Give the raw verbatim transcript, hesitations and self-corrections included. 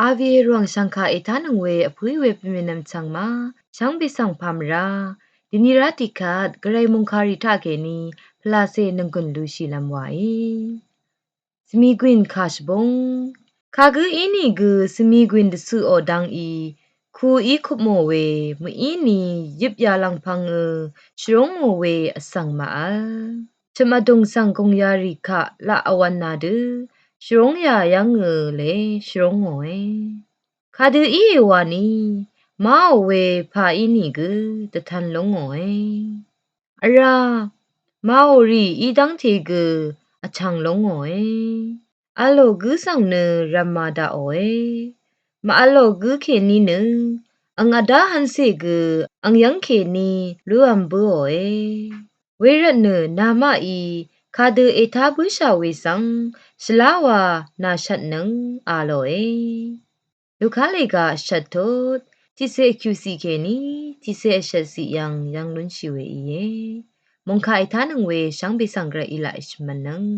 Avié rwàng shv̀ngkà ètánøng we vpǿí we pvmènvm chv̀ng ma shvngbe svng pà mvrá dvni rá tiqkvt gvray mòngkàrì taqkèní pvlacè nònggùn lushìlvm wàí. Svmigwìn kà shvbóng. Kagǿ ínìgø svmigwìn dvcøqò dvngí ku í kupmò we mø̀íni yøp yalv̀ngpv̄ngø shvrúngò we vsvng màvl. Chø̀m vdùng svng gùng yarì kaq laq vwv̄n nà dø shvrúng yà yv́ngø le shvrúngòe. Kadø íe wàni maò we pà ínìgø dvtv̄n lúngòe. Vrá maò rì í dv́ngte gø vchv̀ng lúngòe. V̄lò gǿ svng nø rv̀mà daqòe. Màv̄lò gǿ kèní nø ang vdá hv̄ncè gø ang yv́ng kèní lúv̄m bǿòe. Wervtnø namaqí kadø ètá bǿshà we svng shvlá wa nàshvtnøng a lòe. Lukà lèga vshvt tut tiqcé vkyuqciq kèní tiqcé vshvtciq yv̀ng yv́ng lúnshì we íe. Mòngkà ètánøng we shvngbe svng gvray í laq èshvmv̄nnøng.